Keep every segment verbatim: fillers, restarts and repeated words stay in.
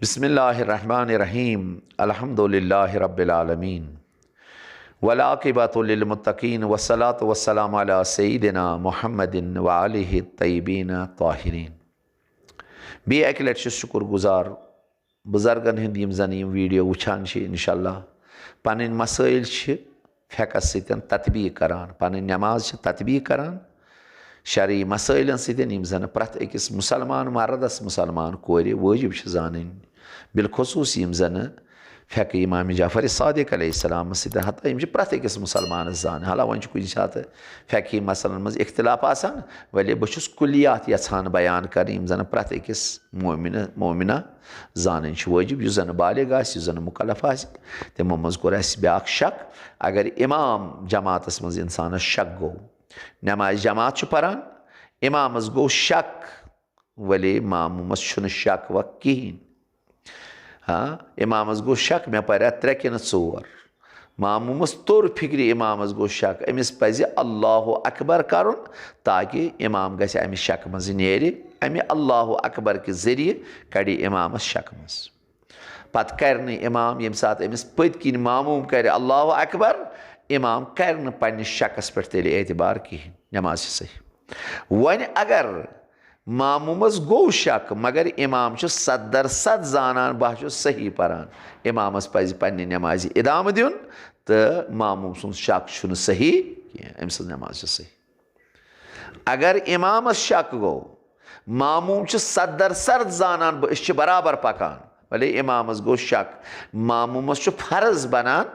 بسم اللہ الرحمن الرحیم۔ الحمد للہ رب العالمین، والعاقبۃ للمتقین، والصلاۃ والسلام علی سیدنا محمد وآلہ الطیبین الطاہرین۔ بیٚیہِ اَکہِ لَٹہِ چھُس شُکُر گُزار بُزرگن ہُنٛد، یِم زَن یِم ویٖڈیو وٕچھان چھِ۔ اِنشاءاللہ پَنٕنۍ مسٲیِل چھِ فقہس سۭتۍ تطبیٖق کران، پنٕنۍ نماز چھِ تطبیٖق کران شرعی مسٲیلن سۭتۍ، یِم زن پرٛٮ۪تھ أکِس مُسلمان مردس، مُسلمان کورِ وٲجِب چھِ زانٕنۍ۔ بالخصوٗص یِم زن فقہ امام جعفر صادق علیہ السلامس سۭتۍ، حتیٰ یِم چھِ پرٛٮ۪تھ أکِس مُسلمانس زانٕنۍ۔ حالانکہ وۄنۍ چھِ کُنہِ ساتہٕ فقہی مسلن منٛز اختلاف آسان، ولی بہٕ چھُس کُلیات یژھان بیان کرٕنۍ، یِم زن پرٛٮ۪تھ أکِس مومنہ، مومنہ زانٕنۍ چھِ وٲجِب۔ یُس زَن بالغ آسہِ، یُس زَن مُکلف آسہِ، تِمو منٛز کوٚر اَسہِ بیٛاکھ شک۔ اگر امام جماعتس منٛز اِنسانس شک گوٚو، نمازِ جماعت چھُ پران، امامس گوٚو شک، ولی ماموٗمس چھُنہٕ شک وک کِہیٖنۍ۔ ہاں، امامس گوٚو شک، مےٚ پریا ترٛےٚ کِنہٕ ژور۔ ماموٗمس توٚر فِکرِ، امامس گوٚو شک، أمِس پزِ اللہ اکبر کرُن، تاکہِ امام گژھِ امہِ شکہٕ منٛز نیرِ۔ امہِ اللہ اکبر کہِ ذٔریعہٕ کڑِ امامس شکہٕ منٛز۔ پتہٕ کرِ نہٕ امام، ییٚمہِ ساتہٕ أمِس پٔتۍ کِنۍ ماموٗم کرِ اللہ اکبر، امام کرِ نہٕ پننِس شکس پٮ۪ٹھ تیٚلہِ اعتبار کِہیٖنۍ، نماز چھِ صحیح۔ وۄنۍ اگر ماموٗمس گوٚو شک، مگر امام چھُ صد درصد زانان بہٕ چھُس صحیح پران، امامس پزِ پننہِ نمازِ ادامہٕ دیُن، تہٕ ماموٗم سُنٛد شک چھُنہٕ صحیح کینٛہہ، أمۍ سٕنٛز نماز چھِ صحیح۔ اگر امامس شک گوٚو، ماموٗم چھُ صد درصد زانان بہٕ، أسۍ چھِ برابر پکان، ولی امامس گوٚو شک، ماموٗمس چھُ فرض بنان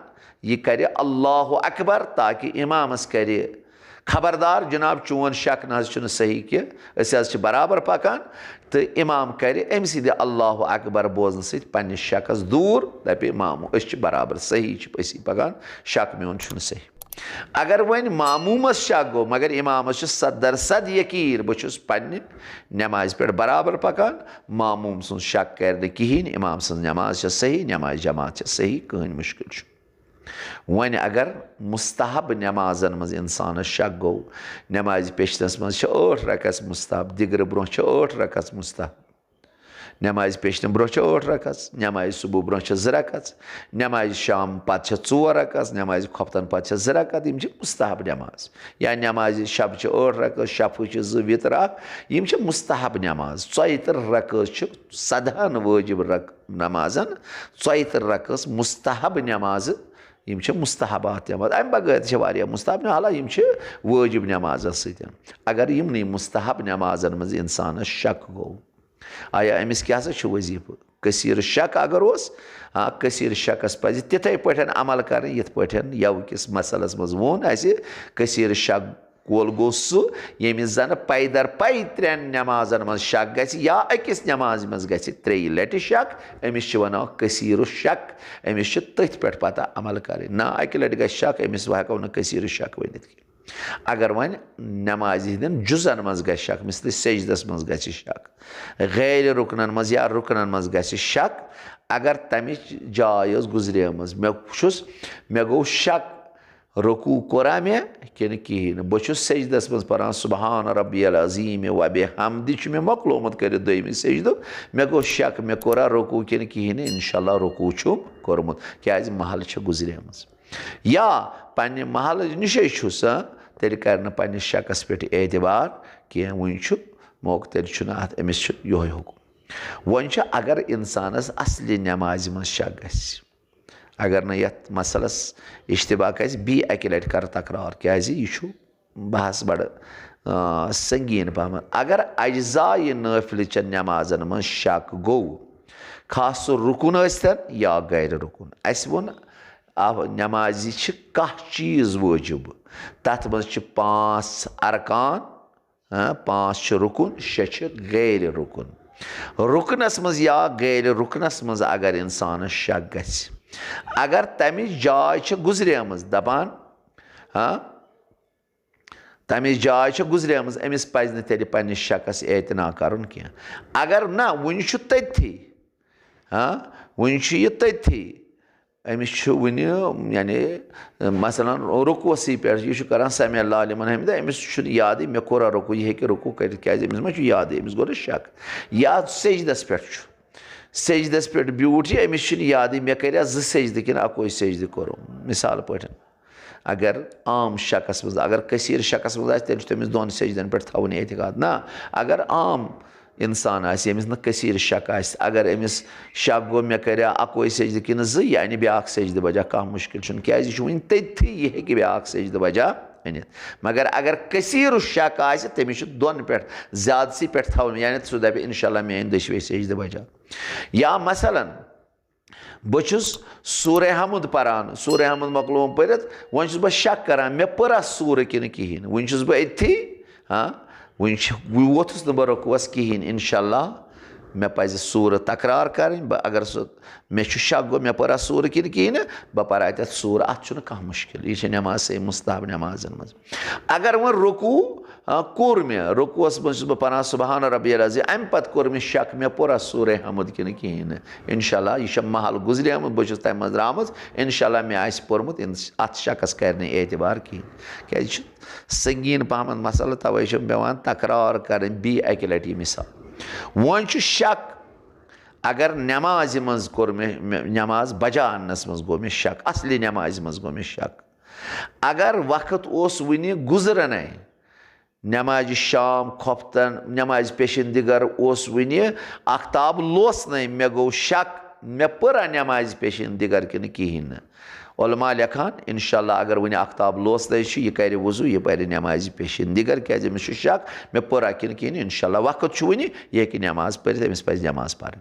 یہِ کرِ اللہ اکبر، تاکہِ امامس کرِ خبردار، جناب، چون شک نہ حظ چھُنہٕ صحیح کینٛہہ، أسۍ حظ چھِ برابر پکان۔ تہٕ امام کرِ أمۍ سٕنٛدِ اللہ اکبر بوزنہٕ سۭتۍ پننِس شکس دوٗر، دپہِ، ماموٗ، أسۍ چھِ برابر صحیح، چھِ أسی پکان، شک میون چھُنہٕ صحیح۔ اگر وۄنۍ ماموٗمس شک گوٚو، مگر امامس چھُ صد درصد یقیٖن بہٕ چھُس پننہِ نمازِ پٮ۪ٹھ برابر پکان، ماموٗم سُنٛد شک کرِ نہٕ کِہیٖنۍ، امام سٕنٛز نماز چھےٚ صحیح، نماز جماعت چھےٚ صحیح، کٕہٕنۍ مُشکل چھُنہٕ۔ وۄنۍ اگر مستحب نمازن منٛز انسانس شک گوٚو، نمازِ پیشنس منٛز چھِ ٲٹھ رکعت مستحب، دِگرٕ برونٛہہ چھِ ٲٹھ رکعت مستحب، نمازِ پیشنہٕ برونٛہہ چھِ ٲٹھ رکعت، نمازِ صبح برونٛہہ چھِ زٕ رکعت، نمازِ شام پتہٕ چھِ ژور رکعت، نمازِ خۄفتن پتہٕ چھِ زٕ رکعت، یِم چھِ مستحب نماز۔ یا نمازِ شب چھِ ٲٹھ رکعت، شفہٕ چھِ زٕ، وِتر اکھ، یِم چھِ مستحب نماز۔ ژۄیہِ تٕرٛہ رکعت چھِ صدہن وٲجب رک-، نمازن، ژۄیہِ تٕرٛہ رکعت مستحب نمازٕ، یِم چھِ مستحبات نماز۔ امہِ بغٲر تہِ چھِ واریاہ مستحب نماز، حالانکہ یِم چھِ وٲجب نمازس سۭتۍ۔ اگر یِمنٕے مستحب نمازن منٛز انسانس شک گوٚو، آیا أمِس کیٛاہ سا چھُ وظیفہٕ؟ کثیر شک اگر اوس، آ، کثیر شکس پزِ تِتھے پٲٹھۍ عمل کرٕنۍ، یِتھ پٲٹھۍ یوٕ کِس مسلس منٛز ووٚن اسہِ، کثیر شک وول گوٚو سُہ، ییٚمِس زن پیدر پے ترٛٮ۪ن نمازن منٛز شک گژھِ یا أکِس نمازِ منٛز گژھِ ترٛیٚیہِ لٹہِ شک، أمِس چھِ ونان کثیر شک، أمِس چھِ تٔتھۍ پٮ۪ٹھ پتہ عمل کرٕنۍ۔ نہ اکہِ لٹہِ گژھِ شک، أمِس ہٮ۪کو نہٕ کثیر شک ؤنِتھ کینٛہہ۔ اگر وۄنۍ نمازِ ہٕنٛدٮ۪ن جُزن منٛز گژھِ شک، مثلِ سجدس منٛز گژھِ شک، غیر رُکنن منٛز یا رُکنن منٛز گژھِ شک، اگر تمِچ جاے ٲس گُزریمٕژ، مےٚ چھُس، مےٚ گوٚو شک، رکوع کوٚرا مےٚ کِنہٕ کِہیٖنۍ نہٕ؟ بہٕ چھُس سجدس منٛز پران سبحان ربی العظیم و بحمدِ، چھُ مےٚ مۄکلومُت کٔرِتھ دوٚیمہِ سجدُک، مےٚ گوٚو شک مےٚ کوٚرا رکوع کِنہٕ کِہیٖنۍ نہٕ؟ انشاءاللہ رکوع چھُم کوٚرمُت، کیازِ محل چھِ گُزریمٕژ۔ یا پننہِ محلہٕ نِشے چھُس، ہاں، تیٚلہِ کرِ نہٕ پننِس شکس پٮ۪ٹھ اعتبار کینٛہہ۔ وُنہِ چھُ موقعہٕ، تیٚلہِ چھُنہٕ اتھ، أمِس چھُ یِہوے حُکم۔ وۄنۍ چھُ اگر انسانس اصلہِ نمازِ منٛز شک گژھِ، اگر نہٕ یتھ مسلس اشتباہ گژھِ، بیٚیہِ اکہِ لٹہِ کرٕ تکرار، کیازِ یہِ چھُ بحث بڑٕ، آ، سنگین پہمتھ۔ اگر اجزاء نٲفلہٕ چٮ۪ن نمازن منٛز شک گوٚو، خاص سُہ رُکُن ٲسۍتن یا غیر رُکُن۔ اسہِ ووٚن، آ، نمازِ چھِ کاہ چیز وٲجِب۔ تتھ منٛز چھِ پانٛژھ ارکان، ہاں، پانٛژھ چھِ رُکُن، شےٚ چھِ غیر رُکُن۔ رُکنس منٛز یا غیر رُکنس منٛز اگر انسانس شک گژھِ، اگر تمِچ جاے چھِ گُزریمٕژ، دپان، ہاں، تمِچ جاے چھِ گُزریمٕژ، أمِس پزِ نہٕ تیٚلہِ پننِس شکس اعتنا کرُن کینٛہہ۔ اگر نہ، وُنہِ چھُ تٔتھی، ہاں، وُنہِ چھُ یہِ تٔتھی، أمِس چھُ وُنہِ، یعنی، مثلاً، رکوعسٕے پٮ۪ٹھ، یہِ چھُ کران سمع اللہ لمن حمیدہ، أمِس چھُنہٕ یادٕے مےٚ کوٚرا رکوع، یہِ ہیٚکہِ رکوع کٔرِتھ، کیازِ أمِس ما چھُ یادٕے، أمِس گوٚو نہ شک۔ یا سجدس پٮ۪ٹھ چھُ، سجدس پٮ۪ٹھ بیوٗٹھ یہِ، أمِس چھُنہٕ یادٕے مےٚ کَریا زٕ سجدٕ کِنہٕ اَکوے سجدٕ کوٚرُم۔ مثال پٲٹھۍ، اگر عام شکس منٛز، اگر کثیٖر شکس منٛز آسہِ، تیٚلہِ چھُ تٔمِس دۄن سجدن پٮ۪ٹھ تھاوُن اعتقاد۔ نہ، اگر عام انسان آسہِ، ییٚمِس نہٕ کثیٖر شک آسہِ، اگر أمِس شک گوٚو مےٚ کَریا اَکوے سجدٕ کِنہٕ زٕ، یہِ اَنہِ بیٛاکھ سجدٕ بجا، کانٛہہ مُشکل چھُنہٕ، کیٛازِ یہِ چھُ وُنہِ تٔتھی، یہِ ہیٚکہِ بیٛاکھ سجدٕ بجا أنِتھ۔ مگر اگر کثیٖر شک آسہِ، تٔمِس چھُ دۄن پٮ۪ٹھ، زیادسٕے پٮ۪ٹھ تھاوُن، یعنی سُہ دَپہِ، "انشاءاللہ، میٛٲنۍ دٔچھوے سجدٕ بجا۔" یا مثلاً، بہٕ چھُس سورہ حمد پران، سورہ حمد مۄکلووُم پٔرِتھ، وۄنۍ چھُس بہٕ شک کران، مےٚ پٔرا سورہ کِنہٕ کِہیٖنۍ نہٕ؟ وُنہِ چھُس بہٕ أتھی، ہاں، وُنہِ چھُ، وۄنۍ ووتھُس نہٕ بہٕ رکوعس کِہیٖنۍ۔ انشاءاللہ، مےٚ پزِ سورہ تکرار کرٕنۍ۔ بہٕ، اگر سُہ، مےٚ چھُ شک گوٚو، مےٚ پٔرا سورہ کِنہٕ کِہیٖنۍ نہٕ، بہٕ پرٕ اَتٮ۪تھ سورہ، اَتھ چھُنہٕ کانٛہہ مُشکل۔ یہِ چھِ نٮ۪ماز، سۄ مُستحب نٮ۪مازن منٛز۔ اگر وۄنۍ رکوع، آ، کوٚر مےٚ، رکوعس منٛز چھُس بہٕ پران سبحان ربی العظیم، اَمہِ پتہٕ کوٚر مےٚ شک، مےٚ پوٚرا سورہ حمد کِنہٕ کِہیٖنۍ نہٕ۔ انشاءاللہ، یہِ چھےٚ محل گُزریمٕژ، بہٕ چھُس تَمہِ منٛز درٛامٕژ۔ انشاءاللہ، مےٚ آسہِ پوٚرمُت، اِنس-، اَتھ شکس کرِ نہٕ اعتبار کِہیٖنۍ۔ کیٛازِ، یہِ چھُ سنگیٖن پہمتھ مسئلہٕ، توے چھُم پٮ۪وان تکرار کرٕنۍ بیٚیہِ اَکہِ لٹہِ یہِ مثال۔ وۄنۍ چھُ شک، اگر نٮ۪مازِ منٛز کوٚر مےٚ، مےٚ نٮ۪ماز بجا اننس منٛز گوٚو مےٚ شک، اصلہِ نٮ۪مازِ منٛز گوٚو مےٚ شک۔ اگر وقت اوس وُنہِ گُزرنے، نمازِ شام خۄفتن، نمازِ پیشن دِگر اوس وُنہِ آختاب لوسنَے، مےٚ گوٚو شک، مےٚ پٔرا نمازِ پیشن دِگر کِنہٕ کِہیٖنۍ نہٕ۔ علماء لیکھان، انشاءاللہ، اگر وُنہِ آختاب لوسنَے چھُ، یہِ کرِ وضو، یہِ پرِ نمازِ پیشن دِگر، کیازِ أمِس چھُ شک، مےٚ پٔرا کِنہٕ کِہیٖنۍ نہٕ۔ انشاءاللہ، وقت چھُ وُنہِ، یہِ ہیٚکہِ نماز پٔرِتھ، أمِس پزِ نماز پرٕنۍ۔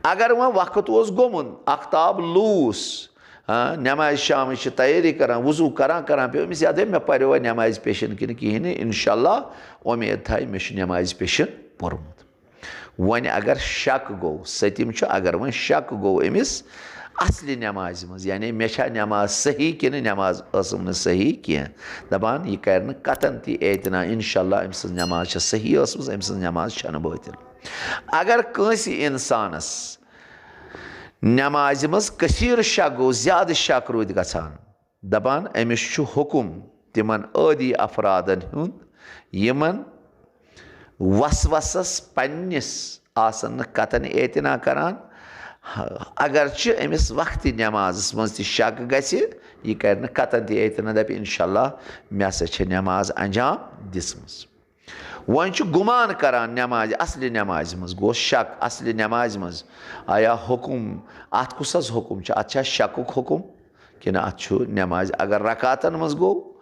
اگر وۄنۍ وقت اوس گوٚمُت، آختاب لوٗس، ہاں، نمازِ شامٕچ چھِ تیٲری کران، وضو کران کران پیوٚو أمِس یاد، ہے، مےٚ پریو وۄنۍ نمازِ پیشن کِنہٕ کِہیٖنۍ نہٕ، انشاءاللہ، اُمید تھایہِ، مےٚ چھُ نمازِ پیشن پوٚرمُت۔ وۄنۍ اگر شک گوٚو، سٔتِم چھُ، اگر وۄنۍ شک گوٚو أمِس اصلہِ نمازِ منٛز، یعنی مےٚ چھا نماز صحیح کِنہٕ نماز ٲسٕم نہٕ صحیح کینٛہہ، دپان، یہِ کرِ نہٕ قطعاً تہِ اعتنا، انشاءاللہ، أمۍ سٕنٛز نماز چھےٚ صحیح ٲسمٕژ، أمۍ سٕنٛز نماز چھنہٕ بٲطِل۔ اگر کٲنٛسہِ انسانس نمازِ منٛز کثیر شک گوٚو، زیادٕ شک روٗدۍ گژھان، دپان، أمِس چھُ حُکُم تِمن عٲدی افرادن ہُنٛد، یِمن وسوسس پننِس آسن نہٕ قطعاً اعتنا کران، اگرچہِ أمِس وقتِ نمازس منٛز تہِ شک گژھِ، یہِ کرِ نہٕ قطعاً تہِ اعتنا، دپہِ، انشاءاللہ، مےٚ ہسا چھےٚ نماز انجام دِژمٕژ۔ وۄنۍ چھُ گُمان کران نمازِ، اصلہِ نمازِ منٛز گوٚو شک، اصلہِ نمازِ منٛز آیا حُکُم، اتھ کُس حظ حُکُم چھُ؟ اتھ چھا شکُک حُکُم کِنہٕ اتھ چھُ نمازِ؟ اگر رکعتن منٛز گوٚو،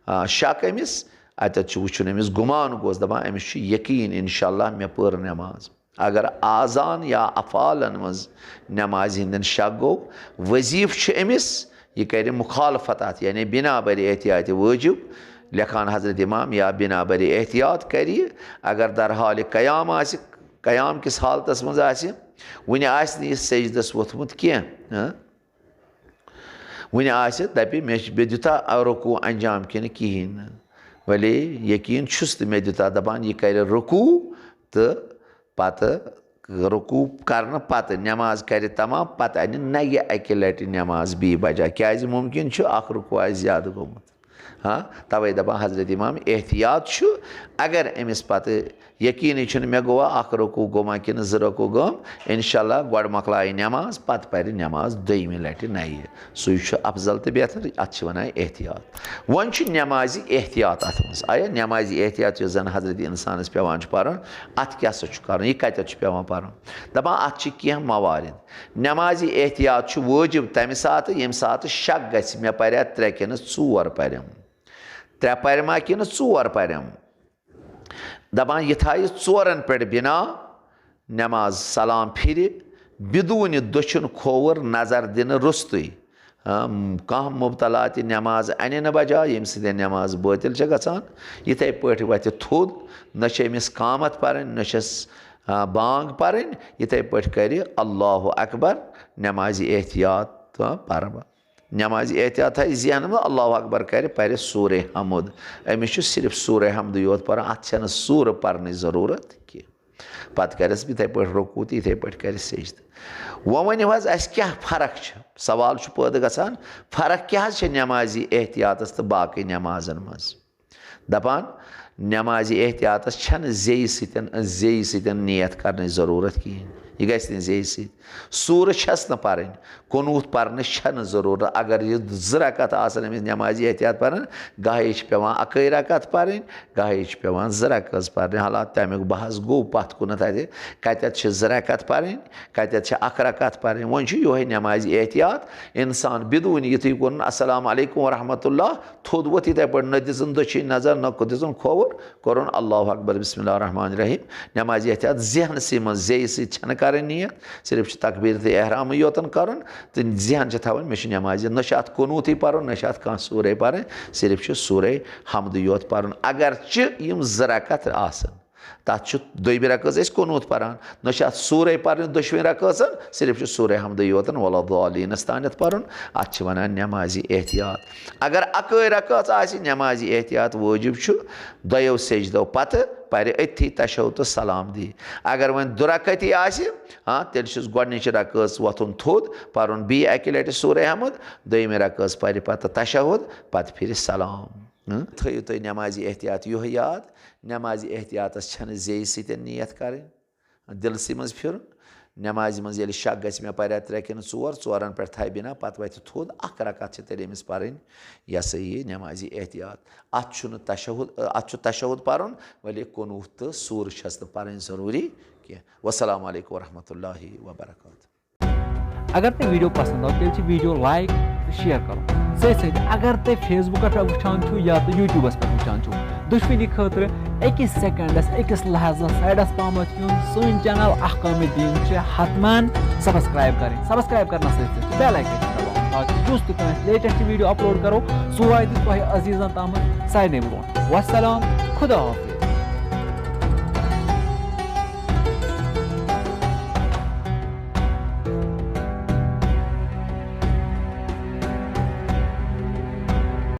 آ، شک أمِس، اتٮ۪تھ چھُ وٕچھُن أمِس گُمان گوٚوس، دپان أمِس چھُ یقیٖن، انشاءاللہ، مےٚ پٔر نماز۔ اگر آذان یا افعالن منٛز نمازِ ہٕنٛدٮ۪ن شک گوٚو، وظیفہٕ چھُ أمِس، یہِ کرِ مخالفت اتھ، یعنی بنا بر احتیاط واجب لیکھان حضرت امام، یا بنا بر احتیاط کرِ یہِ، اگر در حالِ قیام آسہِ، قیام کِس حالتس منٛز آسہِ، وُنہِ آسہِ نہٕ یہِ سجدس ووٚتھمُت کینٛہہ، ہاں؟ وُنہِ آسہِ، دپہِ، مےٚ چھُ، مےٚ دیُتا رکوع انجام کِنہٕ کِہیٖنۍ نہٕ؟ ولی یقیٖن چھُس تہٕ مےٚ دیُتا، دپان، یہِ کرِ رکوع تہٕ پتہٕ رکوع کرنہٕ پتہٕ نماز کرِ تمام، پتہٕ انہِ نگہِ اکہِ لٹہِ نماز بیٚیہِ بجا۔ کیازِ؟ ممکن چھُ اکھ رکوع آسہِ زیادٕ گوٚمُت۔ ہاں، توے دپان حضرت امام، احتیاط چھُ، اگر أمِس پتہٕ یقیٖنٕے چھُنہٕ مےٚ گوٚوا اکھ رکوع گوٚما کِنہٕ زٕ رکوع گوٚم، انشاءاللہ گۄڈٕ مۄکلایہِ نماز، پتہٕ پرِ نماز دوٚیمہِ لٹہِ نَیہِ۔ سُے چھُ افضل تہٕ بہتر، اتھ چھِ ونان احتیاط۔ وۄنۍ چھُ نمازِ احتیاط اتھ منٛز۔ آیا نمازِ احتیاط یُس زن حضرت انسانس پٮ۪وان چھُ پرُن، اتھ کیٛاہ سا چھُ کرُن، یہِ کتٮ۪تھ چھُ پٮ۪وان پرُن؟ دپان، اتھ چھِ کینٛہہ موارد۔ نمازِ احتیاط چھُ وٲجب تمہِ ساتہٕ، ییٚمہِ ساتہٕ شک گژھِ، مےٚ پریا ترٛےٚ کِنہٕ ژور پرم، ترٛےٚ پرما کِنہٕ ژور پرم۔ دپان، یہِ تھایہِ ژورن پٮ۪ٹھ بنا، نماز سلام پھِرِ، بدون دٔچھُن کھووُر نظر دِنہٕ روٚستُے۔ ہاں، کانٛہہ مبتلا تہِ نماز انہِ نہٕ بجا، ییٚمہِ سۭتۍ نماز بٲطِل چھےٚ گژھان۔ یِتھے پٲٹھۍ وتھِ تھوٚد، نہ چھِ أمِس قامت پرٕنۍ، نہ چھس، آ، بانگ پرٕنۍ، یِتھے پٲٹھۍ کرِ اللہ اکبر، نمازِ احتیاط تہٕ پرٕ۔ نمازِ احتیاط تھایہِ ذہنہٕ منٛز، اللہ اکبر کرِ، پرِ سورہ حمد۔ أمِس چھُ صرف سورہ حمدٕے یوت پرُن، اتھ چھنہٕ سورہ پرنٕچ ضروٗرت کینٛہہ۔ پتہٕ کرٮ۪س یِتھے پٲٹھۍ رکوع تہٕ یِتھے پٲٹھۍ کرِ سجدٕ۔ وۄنۍ ؤنِو حظ، اسہِ کیٛاہ فرق چھِ؟ سوال چھُ پٲدٕ گژھان، فرق کیٛاہ حظ چھےٚ نمازِ احتیاطس تہٕ باقٕے نمازن منٛز؟ دپان، نمازِ احتیاطس چھنہٕ زیٚیہِ سۭتۍ، زیٚیہِ سۭتۍ نیت کرنٕچ ضروٗرت کِہیٖنۍ۔ یہِ گژھِ نہٕ زیٚیہِ سۭتۍ۔ سوٗرٕ چھَس نہٕ پَرٕنۍ، قنوٗت پَرنٕچ چھَنہٕ ضروٗرت۔ اگر یہِ زٕ رکعت آسَن أمِس نٮ۪مازِ احتیاط پَرٕنۍ، گاہے چھِ پٮ۪وان اَکٲے رکعت پَرٕنۍ، گاہے چھِ پٮ۪وان زٕ رکعت پَرٕنۍ۔ حالانکہ تَمیُک بحث گوٚو پَتھ کُنَتھ اَتہِ، کَتٮ۪تھ چھِ زٕ رکعت پَرٕنۍ، کَتٮ۪تھ چھِ اَکھ رکعت پَرٕنۍ۔ وۄنۍ چھُ یِہوٚے نٮ۪مازِ احتیاط، اِنسان بدوٗنۍ یُتھُے ووٚنُن السلام علیکم ورحمۃ اللہ، تھوٚد ووٚتھ یِتھَے پٲٹھۍ، نہ دِژٕن دٔچھِنۍ نظر، نہ دِژٕن کھووُر، کوٚرُن اللہ اکبر، بسم اللہ الرحمن الرحیم۔ نٮ۪مازِ احتیاط ذہنسٕے منٛز زیٚیہِ سۭتۍ چھَنہٕ کَرٕنۍ نیت، صرف چھُ تکبیرتِ احرامٕے یوتَن کَرُن تہٕ ذہن چھِ تھاوٕنۍ، مےٚ چھُ نٮ۪مازِ، نہ چھُ اَتھ قنوٗتٕے پَرُن، نہ چھُ اَتھ کانٛہہ سوٗرَے پَرٕنۍ، صرف چھُ سوٗرَے حمدٕے یوت پَرُن۔ اگرچہِ یِم زٕ رکعت آسَن، تَتھ چھُ دوٚیمہِ رکعژ أسۍ قنوٗت پَران، نہ چھُ اَتھ سوٗرَے پَرٕنۍ دۄشوٕنۍ رکعژَن، صرف چھُ سوٗرَے حمدٕے یوتَن، ولا الضالین تانٮ۪تھ پَرُن، اَتھ چھِ وَنان نٮ۪مازِ احتیاط۔ اگر اَکٲے رکعژ آسہِ، نٮ۪مازِ احتیاط وٲجِب چھُ دۄیو سجدو پتہٕ پرِ أتھی تشہد تہٕ سلام دی۔ اگر وۄنۍ دُرکعتی آسہِ، ہاں، تیٚلہِ چھُس گۄڈٕنِچ رکعژ وۄتھُن تھوٚد، پرُن بیٚیہِ اکہِ لٹہِ سورہ حمد، دوٚیمہِ رکعژ پرِ پتہٕ تشہد، پتہٕ پھِرِ سلام۔ ہاں، تھٲیِو تُہۍ نٮ۪مازِ احتیاط یِہوٚے یاد، نٮ۪مازِ احتیاطس چھنہٕ زیٚیہِ سۭتۍ نیت کرٕنۍ۔ دِلسٕے منٛز پھِرُن۔ نٮ۪مازِ منٛز ییٚلہِ شک گژھِ، مےٚ پَرِ اَتھ ترٛےٚ کِنہٕ ژور، ژورَن پٮ۪ٹھ تھایہِ بِنا، پَتہٕ وَتھِ تھوٚد، اَکھ رکعت چھِ تیٚلہِ أمِس پَرٕنۍ، یہِ ہسا یہِ نٮ۪مازِ احتیاط۔ اَتھ چھُنہٕ تشہد، اَتھ چھُ تشہد پَرُن، ولی قنوٗت تہٕ سوٗرٕ چھَس نہٕ پَرٕنۍ ضروٗری کینٛہہ۔ والسلام علیکم ورحمۃ اللہ وبرکاتہ۔ اگر تۄہہِ ویڈیو پسند آو، تیٚلہِ چھِ ویڈیو لایک تہٕ شیئر کرُن۔ سۭتۍ سۭتۍ اگر تُہۍ فیس بُکس پٮ۪ٹھ وٕچھان چھِو یا تہٕ یوٗٹیوٗبس پٮ۪ٹھ وٕچھان چھِو، دۄشوٕنی خٲطرٕ أکِس سیکنڈس، أکِس لحظس سایڈس پہمتھ یُن۔ سٲنۍ چینل احکام دین چھِ حتماً سبسکرائب کرٕنۍ۔ سبسکرائب کرنس سۭتۍ سۭتۍ چھِ بیل آیکن تہِ دباوُن، تاکہِ یُس تہِ کانٛہہ أسۍ لیٹسٹ ویڈیو اپلوڈ کرو، سُہ واتہِ تۄہہِ عزیزن تامتھ سارنٕے برونٛٹھ۔ والسلام، خدا حافظ۔